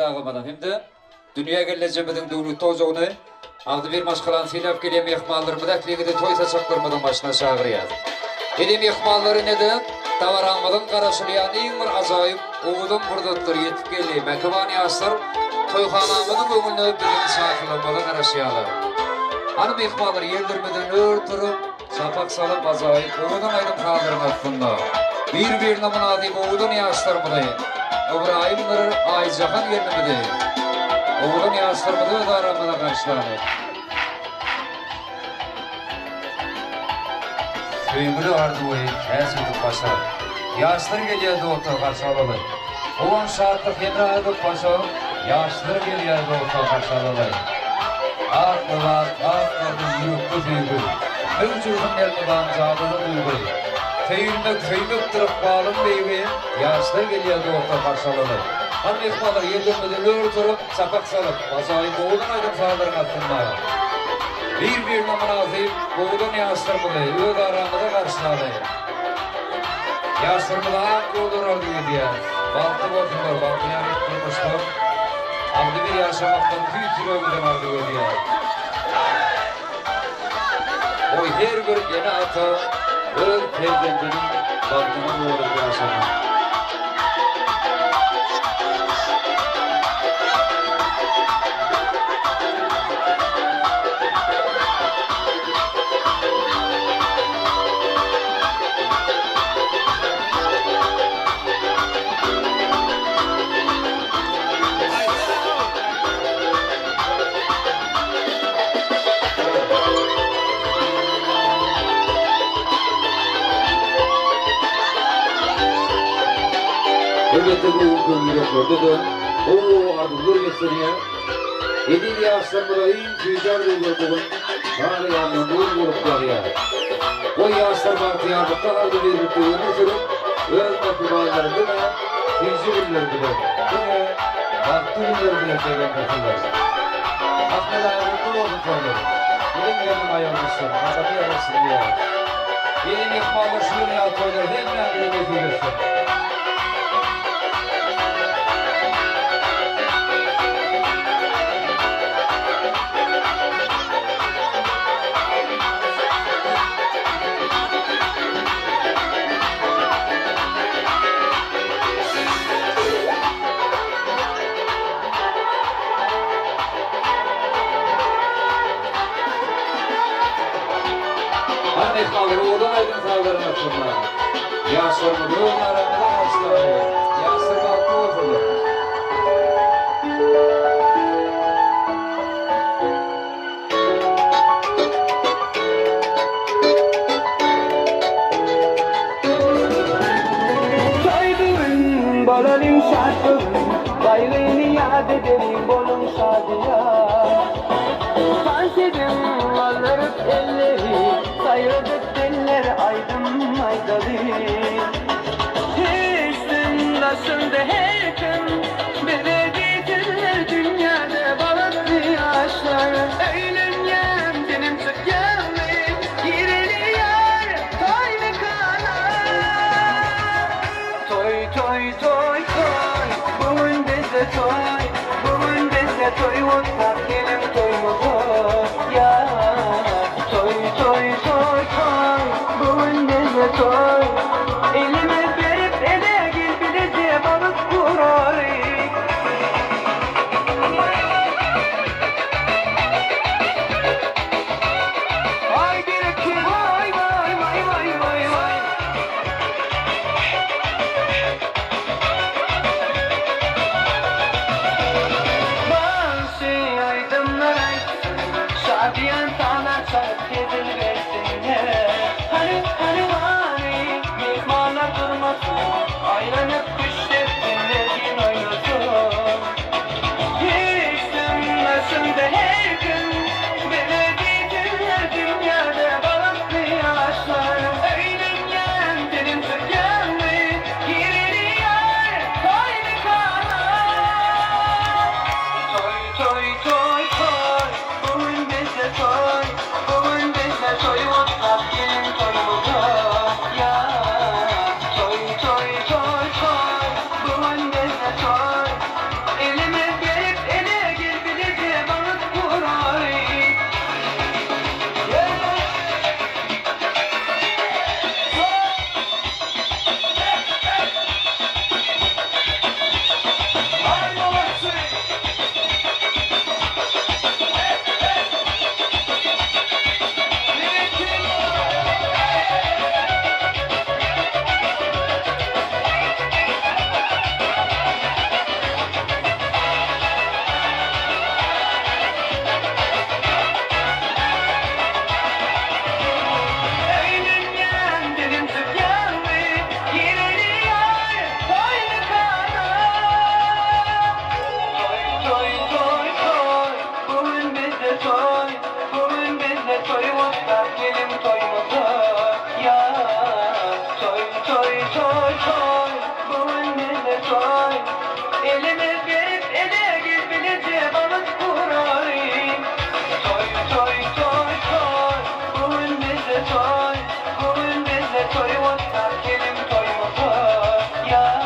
Arkadagymyzyň hem-de dünýä gelnejemiziň döwletli ojagyny agzybir maşgalany sylap gelýän myhmanlarymyzy ähliňizi toý saçaklarymyzyň başyna çagyrýarys. Ine myhmanlar ine-de dabaramyzyň garaşylýan iň bir ajaýyp owadan pursatlary ýetip geldi. Mähriban ýaşlar toýhanamyzyň öňünde biziň çakylygymyza garaşýarlar. Hany myhmanlar ýerlerimizden ör turup, Çapak salyp ajaýyp owadan aýdym-sazlaryň astynda bir-birine mynasyp owadan ýaşlarymyzy, Ybraýymdyr Aýjahan gelnimizi, owadan ýaşlarymyzy öz aramyzda garşylalyk. Söýgüli arzuwy täç edip başa. Ýaşlar gelýär dostlar garşy alaly. Guwanç şatlyk hemra edip başa. Ýaşlar gelýär dostlar garşy alaly. Ak lybas, ak garly ýürekde söýgi. Möwç ursun elmydam jadyly duýgy. Söýülmek, söýmekdir ykbalyň beýgi. Ýaşlar gelýär dostlar garşy alaly. Hany myhmanlar ýerlerimize ör turup, çapak salyp, ajaýyp owadan aýdym-sazlaryň astynda bir-birine mynasyp owadan ýaşlarymyzy öz aramyza garşylaly. Ýaşlarymyza ak ýollar arzuw edýäris. Bagtly bolsunlar, bagtyýar durmuşda agzybir ýaşamaklaryny tüýs ýüregimizden arzuw edýäris. Goý, her bir ene-ata öz perzendiniň bagtyna guwanyp ýaşasyn. Elbetde bu gün ýüreklerde-de gowy-gowy arzuwlar beslenýär. Eziz ýaşlarymyza iň süýji arzuwlar bu gün bar ýanynda nur bolup ýagýar. Goý ýaşlar bagtyýarlykda agzybirlikde ömür sürüp, öz mähribanlary diňe süýji günler bilen, diňe bagtly günler bilen begendirsinler. Ahmet aga gutly bolsun toýlar. Gelin gelniň aýagyny düşsün, gadamy ýaraşsyn diýýäris. Gelen myhmanlar şu ýyl ýaly toýlar hemmämize nesip etsin. Hany myhmanlar owadan aýdym-sazlaryň astynda ýaşlarymyzy öz aramyza garşylaly. Ýaşlar bagtly bolsunlar. Toý bu gün, bolalyň şat bu gün, Gaýgyny ýat edeliň, boluň şadyýan. Tans ediň, galdyryp elleri, Saýradyp dilleri aýdym aýdalyň. Üstün daşynda her kim, Bize diýsinler dünýäde bagtly ýaşlar. Öýlenýän senem çykýaňmy, Gireli ýar toý mekana. Toý toý toý toý, bu gün bizde toý, Bu gün bizde toý gutlap geliň toýumyza ýar. Toý toý toý toý, bu gün bizde toý, Elimi berip ele gel bileje balyk guraly. Toý toý toý bu gün bizde toý Elimiz berip ele gel bileje bagyt guraly Toý toý toý toý bu gün bizde toý Bu gün bizde toý gutlap geliň toýumyza ýar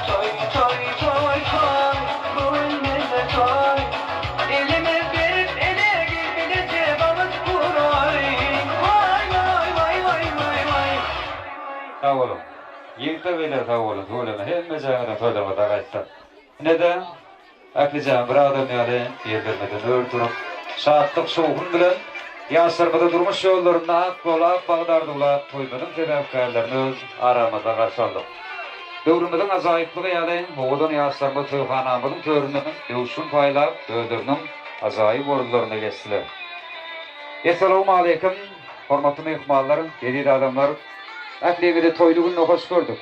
Toý toý toý toý bu gün bizde toý Elimiz berip ele gel bileje bagyt guraly Waý waý waý waý waý waý. Sag boluň. Ýigitler gyzlar sag boluň tüweleme hemme jaňyzyň toýlaryňyzda gaýtsa. Inede ählijäň bir adam ýaly ýerlerimizden ör turup şatlyk şowhun bilen ýaşlarymyzy durmuş ýollarynda ak ýol ak bagt arzuwlap toýumyzyň sebäpkärlerini öz aramyzda garşy aldyk. Döwrümiziň ajaýyplygy ýaly owadan ýaşlarymyz toýhanamyzyň töründen öwüşgin paýlap özleriniň ajaýyp orunlaryna geçdiler. Essalawmaleýkim hormatly myhmanlar, eziz adamlar! Ähliňizi toýly günde hoş gördük.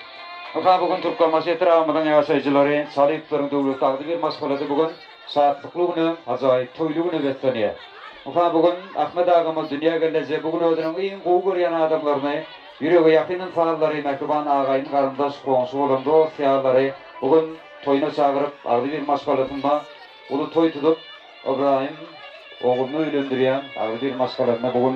Ynha bu gün Türkmenbaşy etrabymyzyň ýaşaýjylary Çalyýewleriň döwletli agzybir maşgalasy bu gün şatlykly güne, ajaýyp toýly güne beslenýär. Ynha bu gün Ahmet agamyz dünýä gelneje bu gün özüniň iň gowy görýän adamlaryny, ýürege ýakyn ynsanlary, mähriban agaýyn-garyndaş, goňşy bolan dost-ýarlary bu gün toýuna çagyryp, agzybir maşgalasynda uly toý tutup, Ybraýym ogluny öýlendirýän agzybir maşgalasyna bu gün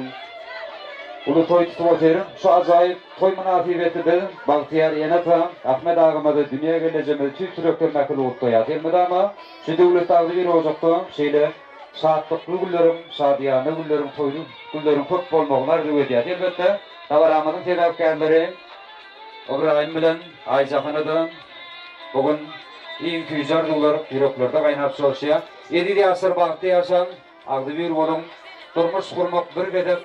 uly toý tutup otyr. Şu ajaýyp toý mynasybetli biz bagtyýar ene-ata Ahmet agamyzy, dünýä gelnejemizi tüýs ýürekden mähirli gutlaýarys. Elmydama şu döwletli agzybir ojakda şeýle şatlykly günleriň, şadyýana günleriň, toýly günleriň köp bolmagyny arzuw edýäris. Elbetde, dabaramyzyň sebäpkärleri Ybraýym bilen Aýjahana-da bu gün iň süýji arzuwlar ýüreklerde gaýnap joşýar. Eziz ýaşlar bagtly ýaşaň, agzybir boluň. Durmuş gurmak bir gezek,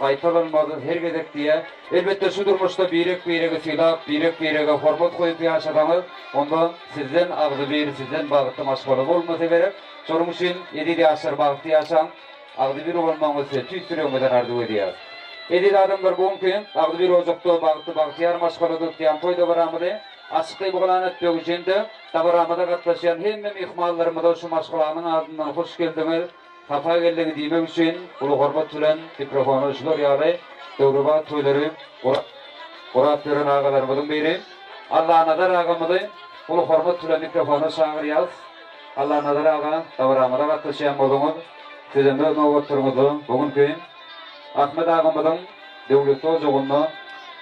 gaýtalanmaz her gezek diýýär. Elbetde şu durmuşda birek-biregi sylap, birek-birege hormat goýup ýaşasaňyz, onda sizden agzybir, sizden bagtly maşgala bolmasa gerek. Şonuň üçin eziz ýaşlar bagtly ýaşaň, agzybir bolmagyňyzy size tüýs ýüregimizden arzuw edýäris. Eziz adamlar bu günki agzybir ojakda bagtly bagtyýar maşgalada tutýan toý dabaramyzy açyk yglan etmek üçin-de Dabaramyza gatnaşýan hemme myhmanlarymyza şu maşgalanyň adyndan hoş geldiňiz, sapa geldiňiz diýmek üçin uly hormat bilen mikrofona şular ýaly döwrebap toýlary gurap ýören agalarymyzyň biri Allanazar agamyzy uly hormat bilen mikrofona çagyrýarys. Allanazar aga dabaramyza gatnaşýan bolsaňyz sizem öz nobatlaryňyzda bu günki Ahmet agamyzyň Döwletli ojagynda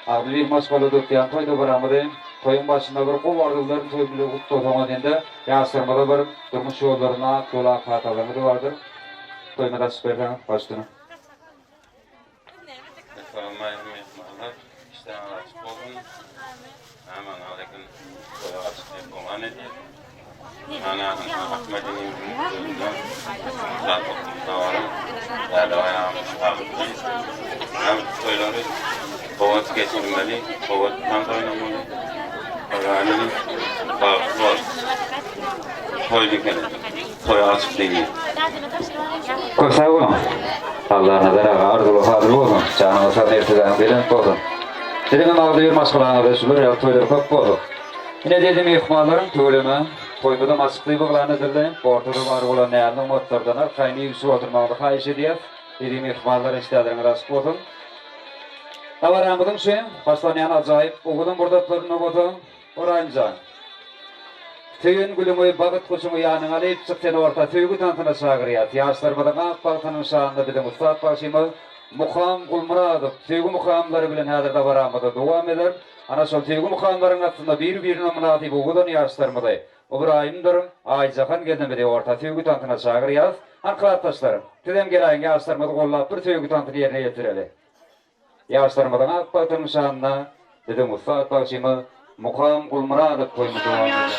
agzybir maşgala dökýän toý dabaramyzy toýuň başynda bir gowy arzuwlar toý bile gutlasaňyz hem-de ýaşlarymyza bir durmuş ýollarynda ak ýol ak patalaryňyz bardyr. Toýumyzy açyp berseňiz başdyna. Essalawmaleýkum myhmanlar. Işdäňiz açyk bolsun. Aman aleýkum. Toýa açyk diýip oňan edýär. Köp sag boluň. Allanazar aga arzuwly hazyr bolsun. Janyňyz sag mertebäňiz belent bolsun. Siziňem agzybir maşgalaňyzda şular ýaly toýlar köp bolsun. Ine dedi myhmanlaryň tüweleme, toýumyzam açyk diýip yglan edildi. Ortada bar bolan näz-nygmatlardan arkaýyn iýip-içip oturmagyňyzy haýyş edýäs. Eziz myhmanlar işdälerňiz açyk bolsun. Dabaramyzyň şu başlanýan ajaýyp owadan pursatlarynda bolsa Oraýymjan, söýen gülüňi, bagt guşuňy ýanyňa alyp çyk seni orta söýgi tansyna çagyrýas. Ýaşlarymyzyň ak bagtynyň şanyna biziň ussat bagşymyz Mukam Gulmyradow söýgi mukamlary bilen häzir dabaramyzy dowam eder. Ana şol söýgi mukamlaryň astynda bir-birine mynasyp owadan ýaşlarymyzy, Ybraýymdyr Aýjahan gelnemizi orta söýgi tansyna çagyrýas. Hany klasdaşlar, sizem geläýiň ýaşlarymyzy gollap bir söýgi tansyny ýerine ýetireli. Ýaşlarymyzyň ak bagtynyň şanyna biziň ussat bagşymyz Mukam Gulmyradow toýuny dowam eder.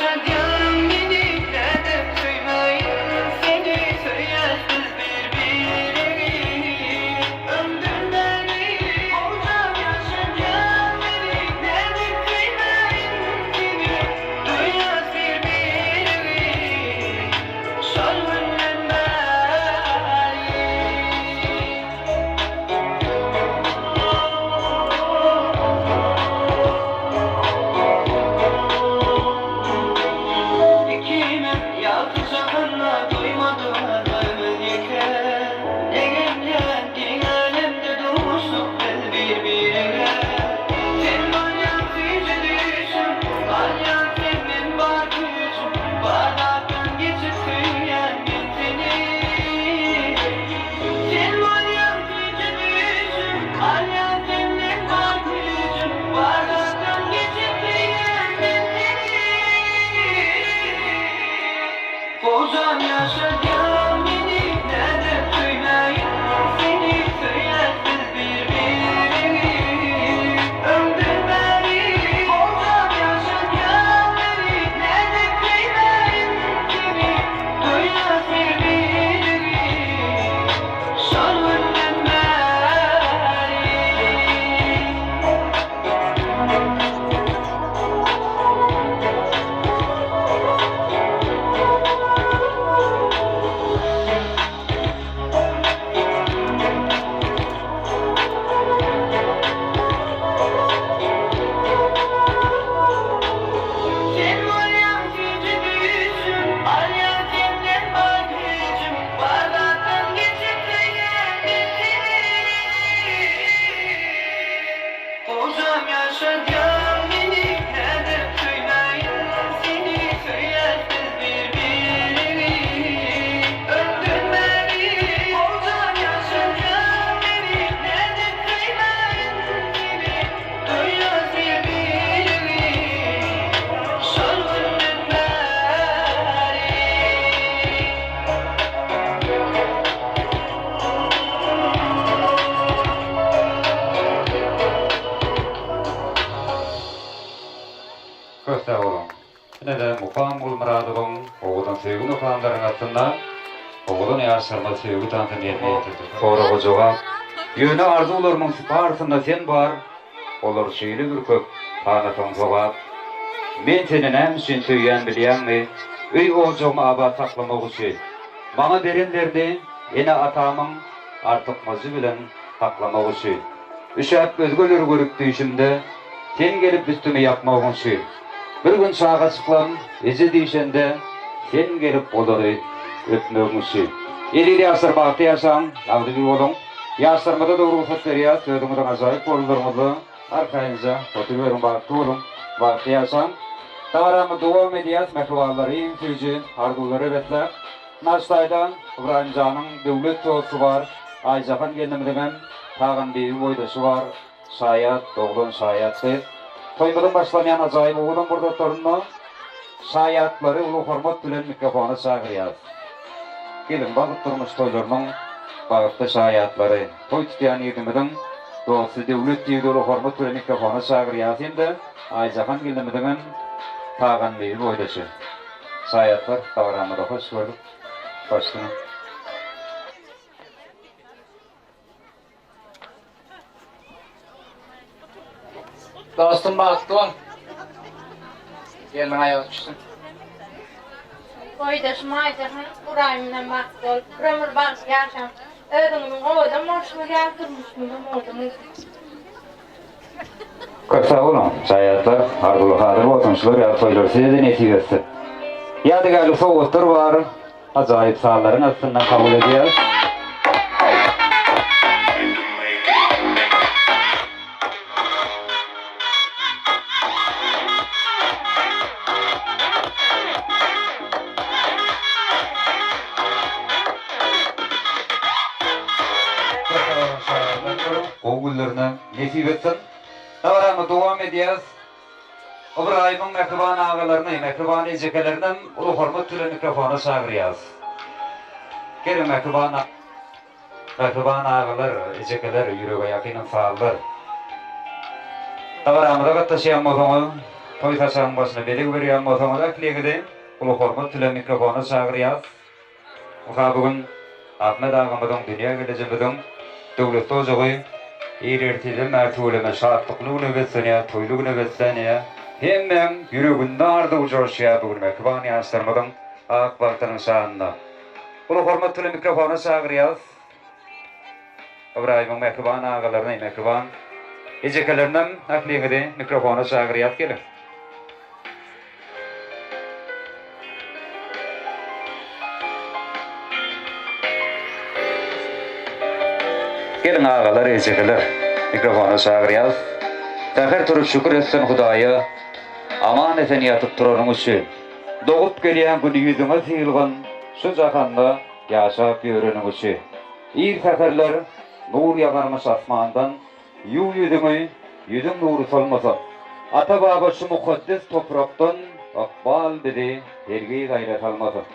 Köp sag boluň. Ine-de Mukam Gulmyradowyň owadan söýgi mukamlarynyň astynda owadan ýaşlarymyz söýgi tansyny ýerine ýetirdi. Soraga jogap, Ýöne arzuwlarymyň barysynda sen bar, Olar şeýle bir köp, sanasaň sogap. Men seni näme üçin söýýän bilýäňmi? Öý-ojagymy abat saklamak üçin. Maňa berenlerini ene-atamyň artykmajy bilen saklamak üçin. Üşäp özgeleri görüp düýşümde, Sen gelip üstümi ýapmagyň üçin. Bir gün çagajyklam eje diýşende, Sen gelip olary öpmegiň üçin. Eziz ýaşlar bagtly ýaşaň, agzybir boluň. Ýaşlarymyza-da rugsat berýäs, özüňiziň ajaýyp orunlaryňyzda arkaýynja oturyberiň bagtly boluň, bagtly ýaşaň. Dabaramyzy dowam edýäs, mähribanlar iň süýji arzuwlara besläp. Naçtaýda Ybraýymjanyň döwlet dosty bar, Aýjahan gelnimiziňem Taganbibi boýdaşy bar, şaýat doglan şaýat gyz. Toýumyzyň başlanýan ajaýyp owadan pursatlarynda şaýatlary uly hormat bilen mikrofona çagyrýas. Geliň bagt durmuş toýlarynyň bagtly şaýatlary, toý tutýan ýigdimiziň dosty Döwlet ýigdi uly hormat bilen mikrofona çagyrýas hem-de Aýjahan gelnimiziňem Taganbibi boýdaşy. Şaýatlar dabaramyza hoş gördük. Başsyna. Dostum bagtly bol. Gelniň aýagy düşsün. Boýdaşym Aýjahan Ybraýym bilen bagtly bolup, bir ömür bagtly ýaşaň. Özüňiziň owadan bolşuňyz ýaly durmuşyňyzam owadan bolsun. Köp sag boluň, şaýatlar, arzuwly hazyr bolsun, şular ýaly toýlar size-de nesip etsin. Ýadygärlik sowgatlar bar, ajaýyp sazlaryň astynda kabul edýäris. Gowy günlerine nesip etsin. Dabaramy dowam edýäs. Ybraýymyň mähriban agalaryny, mähriban ejekelerinem uly hormat bilen mikrofona çagyrýas. Geliň mähriban mähriban agalar, ejekeler, ýürege ýakyn ynsanlar. Dabaramyza gatnaşýan bolsaňyz, toý saçagyň başyna bezeg berýän bolsaňyz ähliňizi uly hormat bilen mikrofona çagyrýas. Ynha bu gün Ahmet agamyzyň dünýä gelejimiziň döwletli ojagy ir ertirden bäri tüweleme şatlykly güne beslenýär, toýly güne beslenýär. Hemmäň ýüreginde arzuw joşýar bu gün mähriban ýaşlarymyzyň ak bagtynyň şanyna. Uly hormat bilen mikrofona çagyrýarys. Ybraýymyň mähriban agalaryny, mähriban ejekelerinem ähliňizi mikrofona çagyrýas geliň. Geliň agalar, ejekeler, mikrofona çagyrýas. Säher turup şükür etsin Hudaýa, aman-esen ýatyp turanyň üçin. Dogup gelýän güni ýüzüňe syýylgyn, şu jahanda ýaşap ýöreniň üçin. Ir säherler nur ýagarmyş asmandan, Ýuw ýüzüňi, ýüzüň nury solmasa. Ata-baba şu mukaddes toprakdan Ykbal bizi hergiz aýra salmasyn.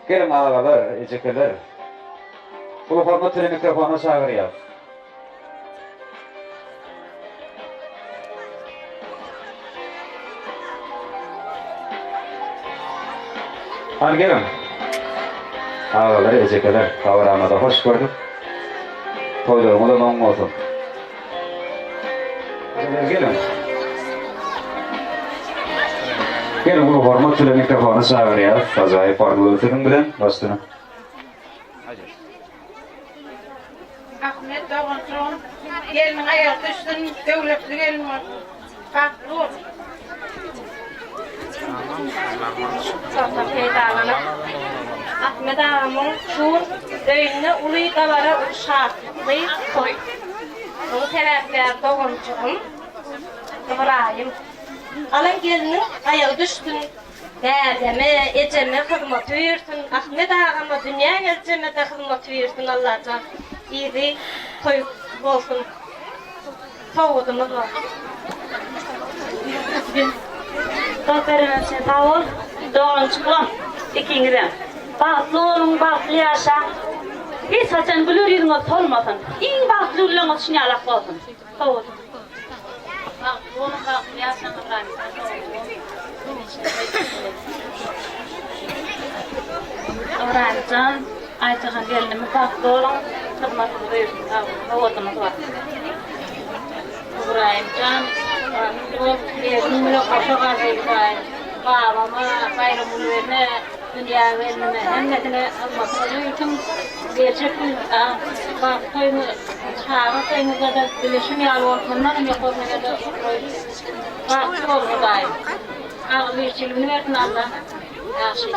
Geliň agalar, ejekeler. Uly hormat bilen mikrofona çagyrýas. Hany geliň. Agalar, ejekeler, dabaramyza hoş gördük. Toýlaryňyzam oň bolsun. Geliň. Geliň uly hormat bilen mikrofona çagyrýarys. Ajaýyp arzuwlar siziň bilen. Başlanyň. Ahmet doganjygym gelniň aýagy düşsün döwletli gelin bolsun bagtly bol. Pursatdan peýdalanyp, Ahmet agamyň şu gün öýünde uly dabara, uly şatlykly toý. Munuň sebäpkäri doganjygym Ybraýym. Galan gelniň aýagy düşsün, dädeme, ejeme hyzmaty buýursyn, Ahmet agama, dünýä geljeme-de hyzmaty buýursyn Allajan. Yzy toý bolsun. Sowgadymyz bar. Sag bereniň üçin sag bol. Doganjyklam ikiňizem. Bagtly boluň, bagtly ýaşaň. Hiç haçan güler ýüzüňiz solmasyn. Iň bagtly günleriňiz şunýalak bolsun. Sag boluň. Bagtly boluň, bagtly. ýaşaň Ybraýym jan Ybraýym jan Aýjahan gelnimiz bagtly boluň hyzmatyňyz öýürsün sag boluň sowgadyňyz bar. Ybraýym jan bagtly bol gelniň bile goşa galdy Hudaýym babama Baýramgül ene Dünýä gelnime hemmesine hyzmatyňyz öýürsün geljek gün bagt toýuňyz çaga toýuňyzda-da bilişim ýaly bolup mundanam ýokary derejede bagtly bol Hudaýym agzybirçiligini bersin Allah ýagşy.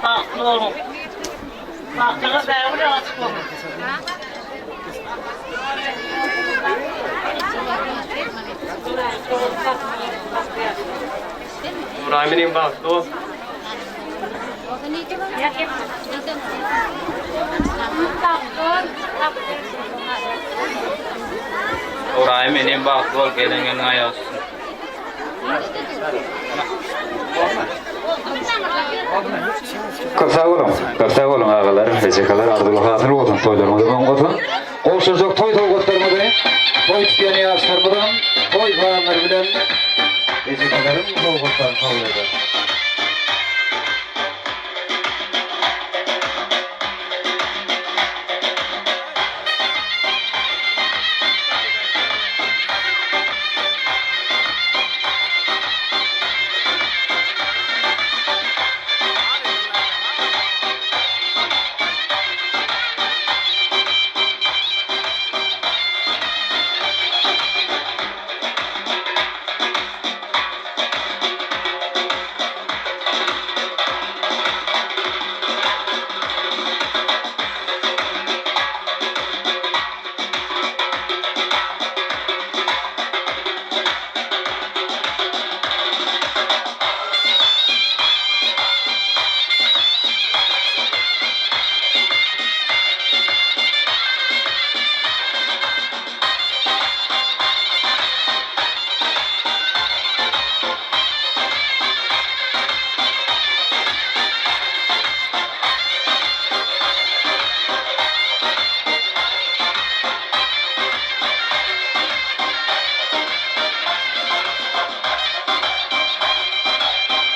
Bagtly boluň. Bagtyňyz bägül açyk bolsun. Ybraýym inim bagtly bol. Ybraýym inim bagtly bol gelen gelin aýagy tutsun. Köp sag boluň. Köp sag boluň agalar, ejekalar, arzuwly hasyl bolsun, toýlaryňyz oň bolsun. Gowşurjak toý sowgatlarymyzy toý tutýan ýaşlarymyzyň toý sazlary bilen ejekalaryň sowgatlaryny kabul eder.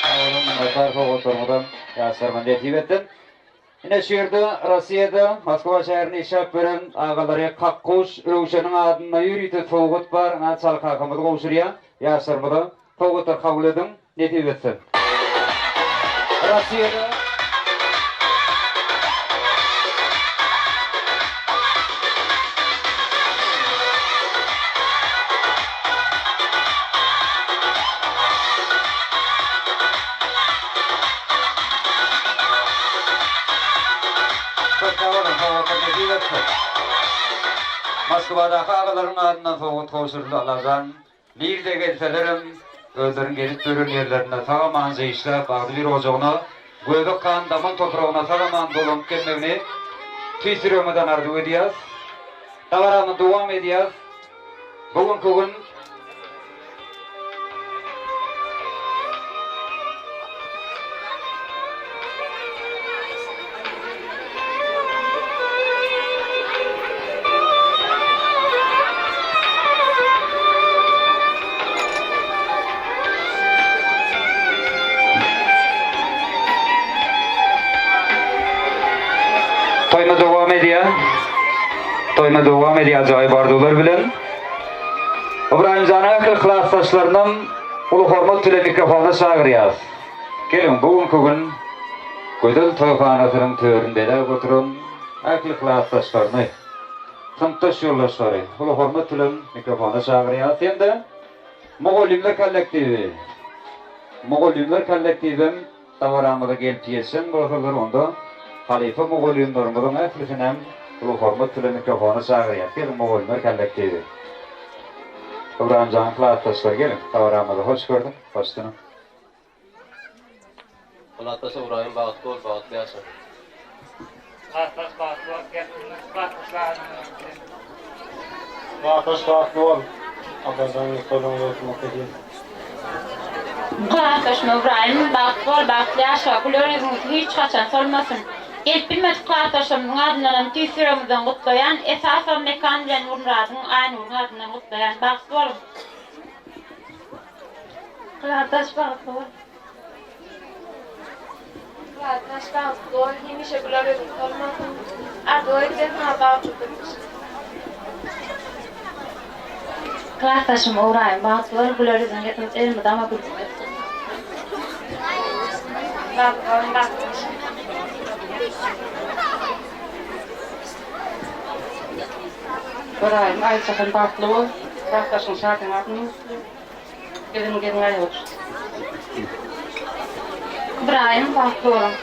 Sag boluň, minnetdar sowgatlaryňyzam ýaşlaryma nesip etsin. Ine şu ýerde Rossiýada, Moskwa şäherinde işläp beren agalary Kakguş Röwşeniň adynda ýörite sowgat bar, ynha Çaly kakamyz gowşurýar ýaşlarymyza. Sowgatlar kabul ediň, nesip etsin. Rossiýada. Köp sag boluň, sowgatlar nesip etsin. Moskwadaky agalaryň adyndan sowgat gowşuryldy Allajan. Nirde gelselerem, özleriniň gezip ýören ýerlerinde sag-aman işläp, agzybir ojagyna, göbek gan daman topragyna sag-aman dolanyp gelmegini tüýs ýüregimizden arzuw edýäs. Dabarany dowam edýäs. Bu günki gün. Toýuna dowam edýär. Toýuna dowam edýär ajaýyp arzuwlar bilen. Ybraýym janyň ähli klasdaşlarynam uly hormat bilen mikrofona çagyrýas. Geliň, bu günki gün gözel toýhanasynyň törüni bezäp oturan ähli klasdaşlaryny, synpdaş ýoldaşlary uly hormat bilen mikrofona çagyrýas hem-de mugallymlar kollektiwi, mugallymlar kollektiwem dabaramyza gelip ýetişen bolsalar, onda halypa mugallymlarymyzyň ählisinem uly hormat bilen mikrofona çagyrýas. Geliň, mugallymlar kollektiwi. Ybraýym janyň klasdaşlary geliň, dabaramyza hoş gördük, hoş dünüň. Klasdaş Ybraýym bagtly bol, bagtly ýaşa. Klasdaş bagtly bol, gelnimiz klasdaşlar bilen. Klasdaş bagtly bol, Abadan toýuň bolsun edýän. Klasdaşym Ybraýym bagtly bol, bagtly ýaşa, güler ýüzüňiz hiç haçan solmasyn. Gelip bilmedik klasdaşlarymyzyň adyndanam tüýs ýüregimizden gutlaýan, esasam Mekan bilen Nurmyradyň, Aýnuryň adyndan gutlaýan. Bagtly boluň! Klasdaş bagtly bol. Klasdaş bagtly bol, hemişe güler ýüzüň solmasyn. Arzuw edýän saňa bagtly durmuş. Klasdaşym Ybraýym bagtly bol, güler ýüzüň elmydama gülsün. Bagtly boluň bagtly ýaşaň. Ybraýym Aýjahan bagtly bol, klasdaşyň Şadyň adyndan gutlaýan. Gelin gelin aýagy düşdi. Ybraýym bagtly boluň.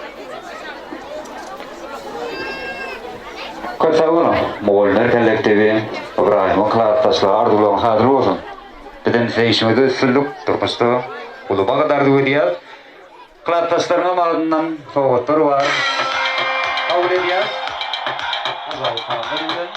Köp sag boluň, mugallymlar kollektiwi, Ybraýymyň klasdaşlary arzuwlaryň hazyr bolsun. Bizem size işiňizde üstünlik, durmuşda uly bagt arzuw edýäris. Klasdaşlaryňam adyndan sowgatlar bar. Kabul edýäris. Ajaýyp sazlar bilen.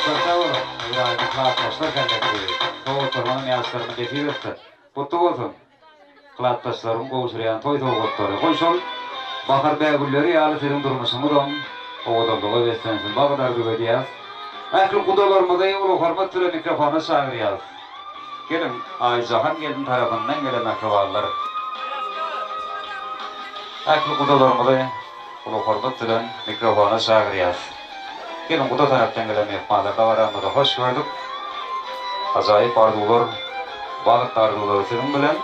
Köp sag boluň, Ybraýymyň klasdaşlar kollektiwi. Sowgatlarymyzam ýaşlaryma nesip etsin. Gutly bolsun! Klasdaşlaryň gowşurýan toý sowgatlary. Goý şol bahar bägülleri ýaly siziň durmuşyňyzam owadanlyga beslensin. Bagt arzuw edýäs. Ähli gudalarymyzy uly hormat bilen mikrofona çagyrýas. Geliň, Aýjahan gelin tarapyndan gelen mähribanlar. Ähli gudalarymyzy uly hormat bilen mikrofona çagyrýas. Geliň guda tarapdan gelen myhmanlar dabaramyzda hoş gördük. Ajaýyp arzuwlar, bagt arzuwlary siziň bilen.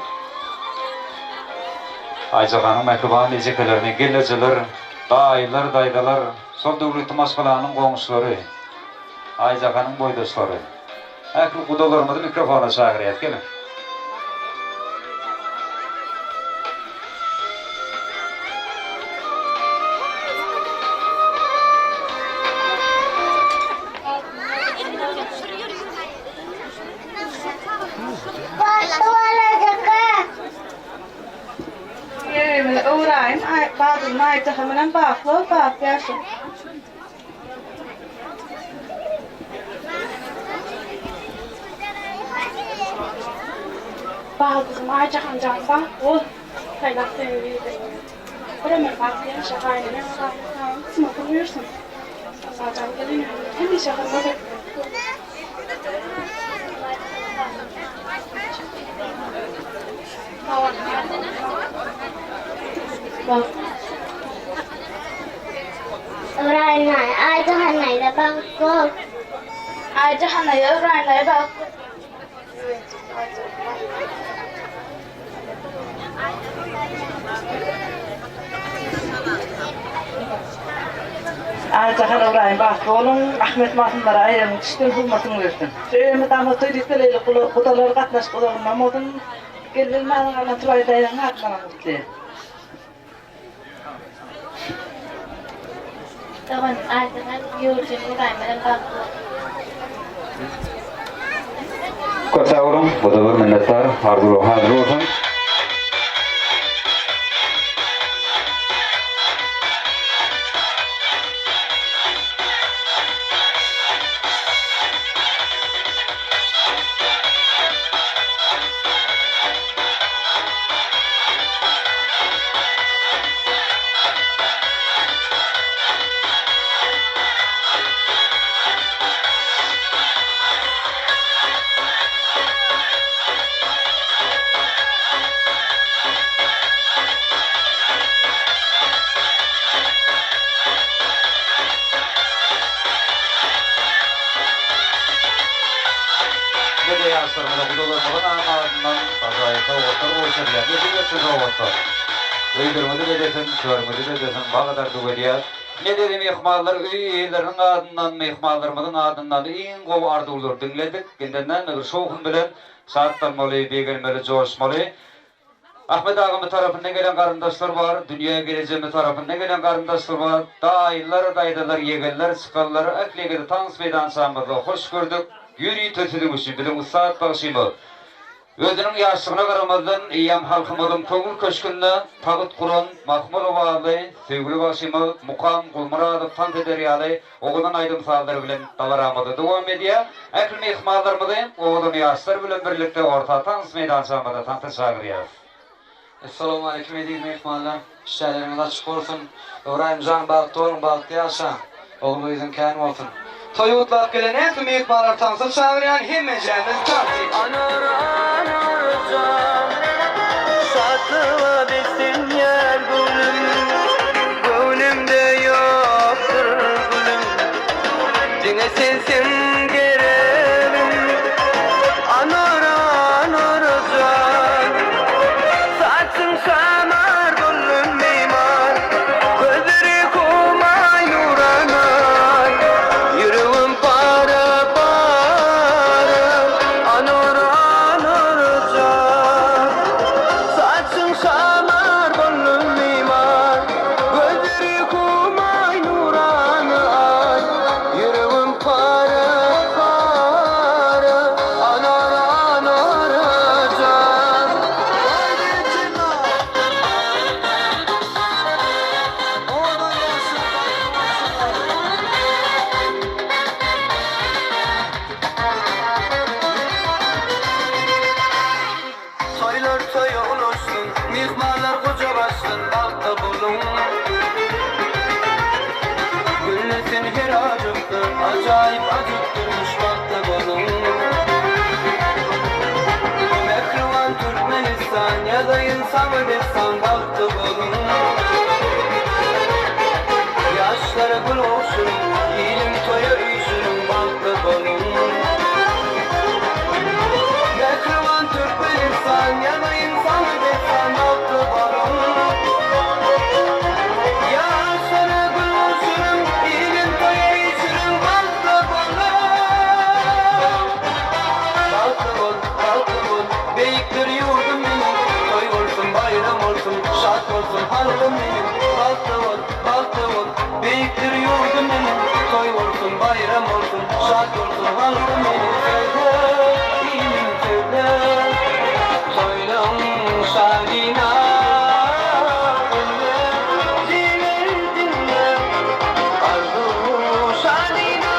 Aýjahanyň mähriban ejekelerini, gelnejeler, daýylar, daýzalar, şol döwletli maşgalanyň goňşulary, Aýjahanyň boýdaşlary. Ähli gudalarymyzy mikrofona çagyrýas, geliň. Bagtly bolajaka. Ýerimiz Ybraýym Badyryň Aýjahan bilen bagtly bol, bagtly ýaşa. Baldызym Aýjahan jan sag bol saýlap söýüp ýüzüňi. Bir ömür bagtly ýaşa gaýyneneň gaýynataň kysmatyň buýursyn. Allajan gelin öýüňde hemişe hyzmat etsin. Ybraýym daýy, Aýjahan daýza bagtly bol. Aýjahan daýza, Ybraýym daýy bagtly bol. Aýjahan Ybraýym bagtly boluň, Ahmet Magtymlara aýagyň düşsün, hyzmatyň bersin. Öýümiz dama toý diýip geleýli, gudalar gatnaşyp uzagyndan bolsun. Gelmeli maňa galan Tulaý daýzaň adyndanam gutlaýan. Doganym Aýjahan ýurdum Ybraýym bilen bagtly bol. Köp sag boluň, gudalar minnetdar, arzuwlar hazyr bolsun. Bize ýaşlarymyza gudalarymyzyň aňadyndan ajaýyp sowgatlar gowşurylýar. Nesip etsin sowgatlar. Öýleriňizi bezesin, törüňizi bezesin, bagt arzuw edýäs. Medeni myhmanlar öý eýeleriniň adyndan myhmanlarymyzyň adyndan iň gowy arzuwlary diňledik. Indi näme bir şowhun bilen şatlanmaly, begenmeli, joşmaly. Ahmet agamy tarapyndan gelen garyndaşlar bar, Dünýä gelejemi tarapyndan gelen garyndaşlar bar. Daýylar, daýzalar, ýegenler, çykanlar ähliňizi tans meýdançamyzda hoş gördük. Ýörite siziň üçin biziň ussat bagşymyz Özüniň ýaşlygyna garamazdan, eýýäm halkymyzyň köňül köşgünde tagt guran mahmal owazly söýgüli bagşymyz Mukam Gulmyradow tans eder ýaly owadan aýdym-sazlar bilen dabaramyzy dowam edýär. Ähli myhmanlarymyzy owadan ýaşlar bilen birlikde orta tans meýdançamyza tansa çagyrýarys. Essalawmaleýkim eziz myhmanlar! Işdäleriňiz açyk bolsun! Ybraýym jan bagtly boluň bagtly ýaşaň! Ogul gyzyň kän bolsun! Toý gutlap gelen ähli myhmanlary tansa çagyrýan hemmejämiz tans etjek. Anar anar jan Şatlyga beslenýär göwnüm Göwnümde ýokdur gülüm Diňe sensiň geregim Anar anar jan Saçyň şamar boldum mimar Gözleri humaý nuranar Ýüregim para para Anar anar jan Saçyň şamar boldum mimar Gözleri humaý nuranar Ýüregim para para Anar anar jan Toýlar toýa ulaşsyn, myhmanlar gujak açsyn, bagtly boluň. Güllesin her ajykda, ajaýyp ajyp durmuş bagtly boluň. Mähriban Türkmenistan, ýazaýyn saňa dessan, bagtly boluň. Ýaşlara gül ogşuryň, ilim toýa üýşüriň, bagtly boluň. Mähriban Türkmenistan, ýazaýyn saňa dessan, bagtly boluň. Ýaşlara gül ogşuryň, ilim toýa üýşüriň, bagtly boluň. Bagtly bol, bagtly bol, beýikdir ýurdum meniň, Toý bolsun, baýram bolsun, şat bolsun halkym meniň. Bagtly bol, bagtly bol, beýikdir ýurdum meniň, Toý bolsun, baýram bolsun, şat bolsun halkym meniň. Söýle, ilim söýle, toýlaň şanyna. Diňle, jiger diňle, arzuw şanyna.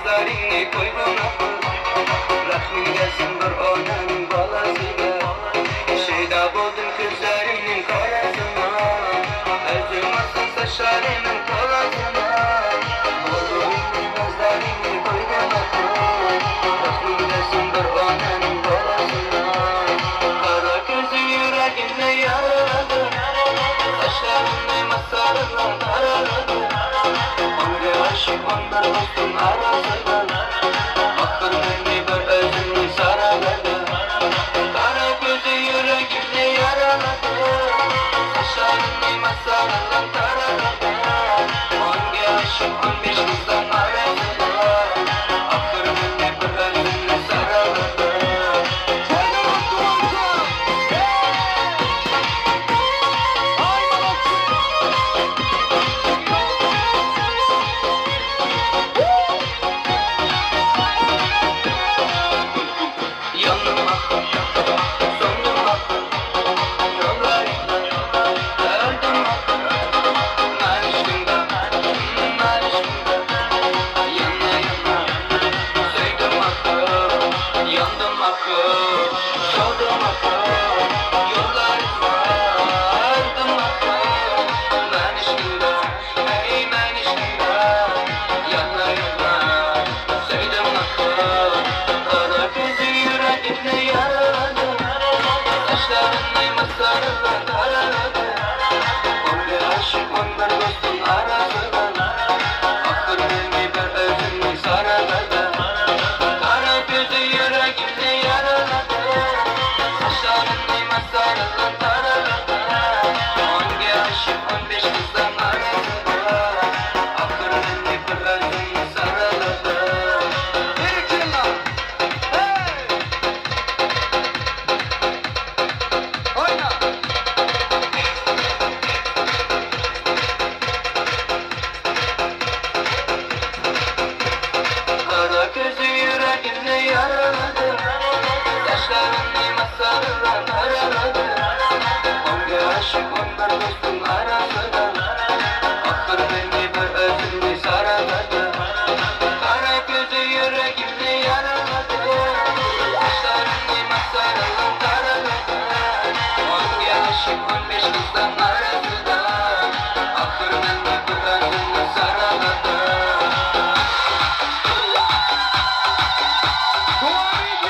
Nazlaryňy koýdum ahyr Rahmyň gelsin bir onanyň balasyna Şeýda boldum gözleriňiň garasyna Özüm alsam saçlarynyň tolasyna Boldum indi nazlaryňy koýdum ahyr Rahmyň gelsin bir onanyň balasyna Gara gözüň ýüregimi ýaralady Saçlaryny masalyna daralady Onge aşyk on bir dostuň arasyna Ahyr meni bir özüňi saralady Gara gözi ýüregimi ýaralady Saçlaryny masalyna daralady Onge aşyk on beş gyzlaň arasyna Ahyr meni bir özüňi saralady Toýlar gutly bolsun! Aý malotçy! Ýandym ahyr, söndüm ahyr, Ýollarynda öldüm ahyr. Men yşkyňda, men yşkyňda, Ýana ýana söýdüm ahyr. Ýandym ahyr, soldum ahyr, Ýollarynda öldüm ahyr. Men yşkyňda, eý men yşkyňda, Ýana ýana söýdüm ahyr. Gara gözüň ýüregimni ýaralady, Saçlaryny masalyna daralady. Onge aşyk on bir dostuň arasyna, Ahyr meni bir özüňi saralady. Gara gözü ýüregimni ýaralady, Saçlaryny masalyna daralady. Onge aşyk on beş gyzlaň arasyna, Ahyr meni bir özüňi saralady. Berekella! Hey! Oýna! Gara gözü ýüregimni ýaralady, Saçlaryny masalyna daralady. Onge aşyk on bir dostuň arasyna, Ahyr meni bir özüňi saralady. Gara gözü ýüregimni ýaralady, Saçlaryny masalyna daralady. Onge aşyk on beş gyzlaň arasyna, Ahyr meni bir özüňi saralady. Dowam.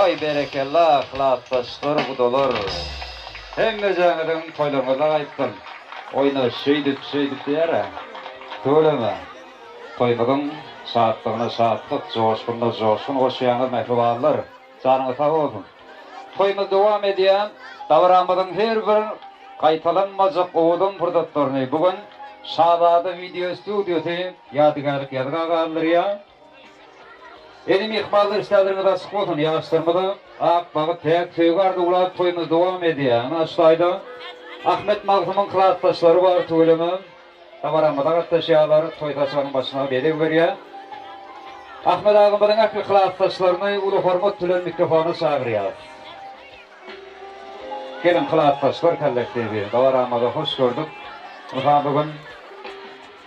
Waý berekella klasdaşlar gudalar. Hemmejäňiziň toýlaryňyzda gaýtdym. Oýna şeýdip şeýdip diýer-ä. Tüweleme. Toýumyzyň şatlygyna şatlyk, joşgunyna joşgun goşýaňyz mähribanlar. Janyňyz sag bolsun. Toýumyz dowam edýär. Dabaramyzyň her bir gaýtalanmajak owadan pursatlaryny bu gün Şazada wideo studiýasy ýadygärlik ýazga galdyrýar. Ene myhmanlar işdäleriňiz açyk bolsun ýaşlarymyza ak bagyt päk söýgi arzuwlap toýumyz dowam edýär ynha şu taýda Ahmet Magtymyň klasdaşlary bar tüweleme dabaramyza gatnaşýarlar toý saçagynyň başyna bezeg berýär Ahmet agamyzyň ähli klasdaşlaryny uly hormat bilen mikrofona çagyrýas Geliň klasdaşlar kollektiwi dabaramyza hoş gördük ynha bu gün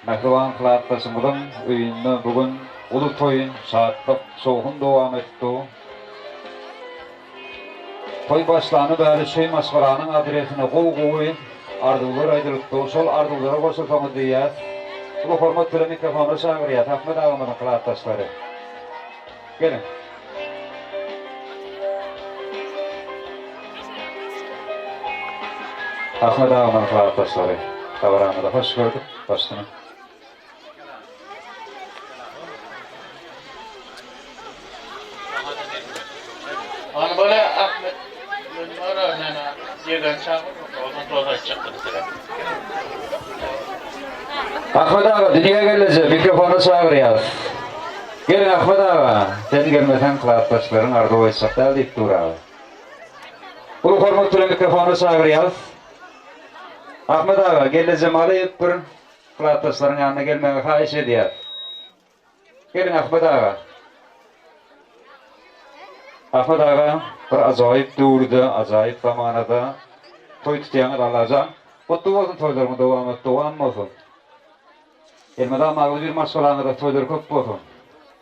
Mähriban klasdaşymyzyň öýünde bu gün uly toý, şatlyk, şowhun dowam edip dur. Toý başlany bäri şeý maşgalanyň adresine gowy-gowy arzuwlar aýdylyp dur. Şol arzuwlara goşulsaňyz diýýäs. Uly hormat bilen mikrofona çagyrýas Ahmet agamyzyň klasdaşlary. Geliň. Ahmet agamyň klasdaşlary, dabaramyza hoş gördük, başyna. Ony bole Ahmet Mara näme ýegen çagyr, ondan toz aýtjakdyr size. Ahmet aga dünýä gelneje mikrofona çagyrýas. Geliň Ahmet aga, sen gelmeseň klasdaşlaryň arzuw aýtjak däl diýip dur aga. Uly hormat bilen mikrofona çagyrýarys. Ahmet aga, Geldijemaly bir klasdaşlaryň ýanyna gelmegi haýyş edýäris. Geliň Ahmet aga. Ahmet aga, bir ajaýyp döwürde, ajaýyp zamanada toý tutýaňyz Allajan. Gutly bolsun toýlaryňyz dowamat dowam bolsun. Elmydama agzybir maşgalaňyzda toýlar köp bolsun.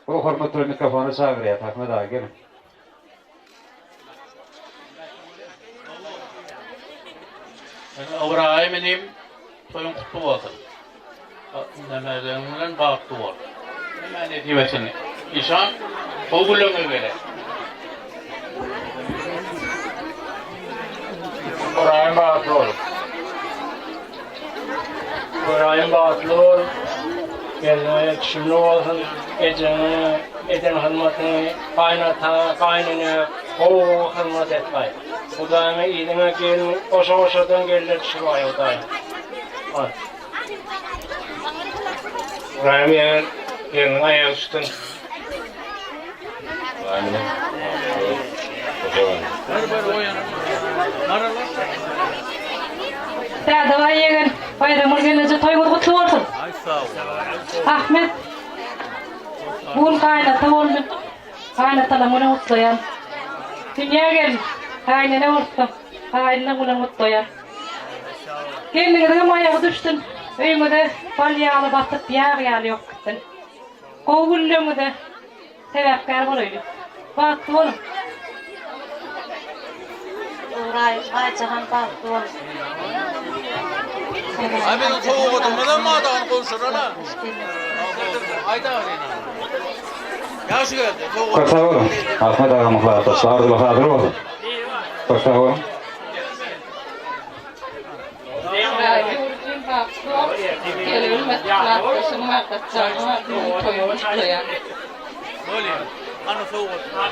Uly hormat bilen mikrofona çagyrýas Ahmet aga geliň. Ybraýym inim toýuň gutly bolsun. Nemeleriň bilen bagtly bol. Näme nesip etsin. Işan gowy günleriňe gele. Ybraýym bagtly bol. Ybraýym bagtly bol. Gelniňe düşümli bolsun. Ejeňe eden hyzmatyňy gaýynataňa, gaýynenä gowy gowy hyzmat et gaý. Hudaýyňa yzyňa gelin goşa goşadan geller düşür gaý Hudaý. Al. Ybraýym ýegen gelniň aýagy düşsün. Dädebaý ýegen, Baýramgül gelneje toýuňyz gutly bolsun! Ahmet, bu gün gaýynata boldy. Gaýynatalaň güni gutlaýan. Dünýä gelin, gaýynene bolsa, gaýynlaň güni gutlaýan. Gelniňiziňem aýagy düşsün, öýüňize bal ýaly batyp, ýag ýaly ýok gitsin. Gowy günleriňize sebäpkär bolaýly. Bagtly boluň. Ybraýym Aýjahan bagtly bol. Aý biziň sowgadymyzam bar da ony gowşurana. Aýdawer ýene. Ýagşy geldi. Köp sag boluň. Ahmet agamyň klasdaşy arzuwly hazyr bolsun. Köp sag boluň.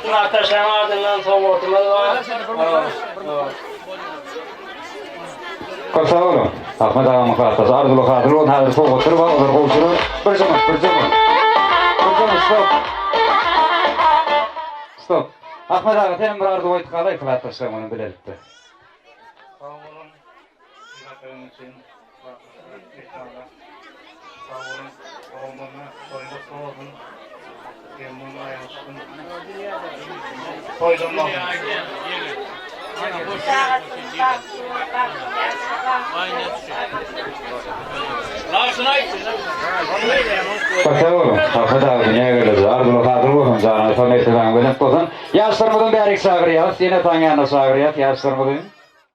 Klasdaşlaryň adyndan sowgatymyz bar. Köp sag boluň. Ahmet agamyň klasdaşy arzuwly hazyr bolsun. Häzir sowgatlar bar, olar gowşurar. Bir jyňyt, bir jyňyt. Bir jyňyt, stop. Stop. Ahmet aga, senem bir arzuw aýdyp galaý klasdaşlaryň bilen bilelikde. Sag boluň. Ýygnaklarymyz üçin myhmanlar. Sag boluň. Dogumyna toýuň gutly bolsun. Gelniň aýagy çyksyn. Toýdan bolsun. Sag boluň. Ahmet aga dünýä geldi. Arzuwly hazyr bolsun. Janyňyz sag, mertebäň belent bolsun. Ýaşlarymyzam bärik çagyrýarys. Ene-ataň ýanyna çagyrýas ýaşlarymyzy.